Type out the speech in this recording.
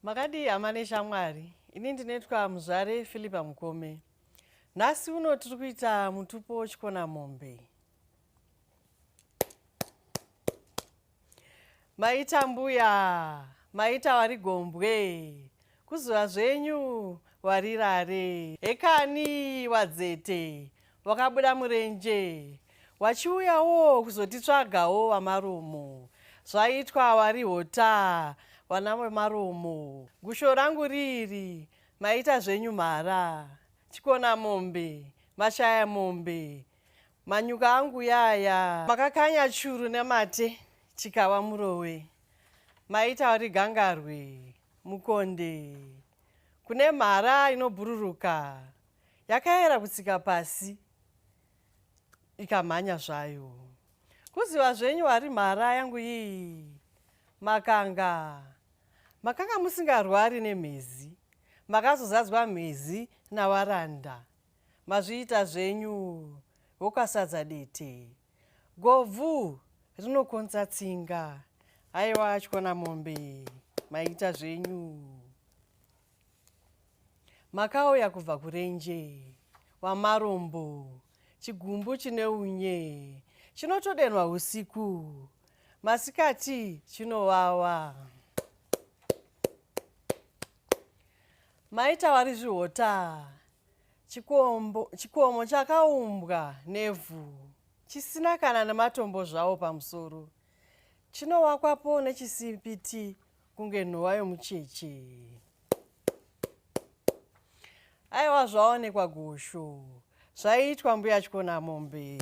Makadii hama neshamwari, ini ndinoitwa Muzvare Philippa Mukome. Nhasi uno tiri kuita mutupo chikona mombe. Maita mbuya, maita wari gombwe, kuzuva zvenyu warirare. Hekani wadzete, wakabuda murenje, wachiuyawo kuzotitsvagawo wamaromo. Zvaitwa warihota, wana wemaromo. Gusho rangu riri, maita zvenyu mhara. Chikona mombe, mashaya mombe, Manyuka angu yaya. Makakanya churu nemate chikawa murowe. Maita uri gangarwe mukonde. Kune mhara inobhururuka yakaera kutsika pasi ikamhanya zvayo. Kuziva zvenyu wari mhara yangu iyi. Makanga makanga musingarwari nemhezi. Makazozadzwa mhezi nawaranda. Mazviita zvenyu vokasadza dete. Gobvu rinokonza tsinga. Haiwa tyona mombe maita zvenyu. Makauya kubva kurenje wamarombo chigumbu chine unye chinotodenwa usiku masikati chinowawa. Maita wari zvihota Chikombo, chikomo chakaumbwa nevhu chisina kana nematombo zvawo pamusoro. Chinowakwapo nechisipiti kunge nhova yomucheche. Aiwa zvaonekwa gosho. Zvaiitwa mbuya Chikonamombe.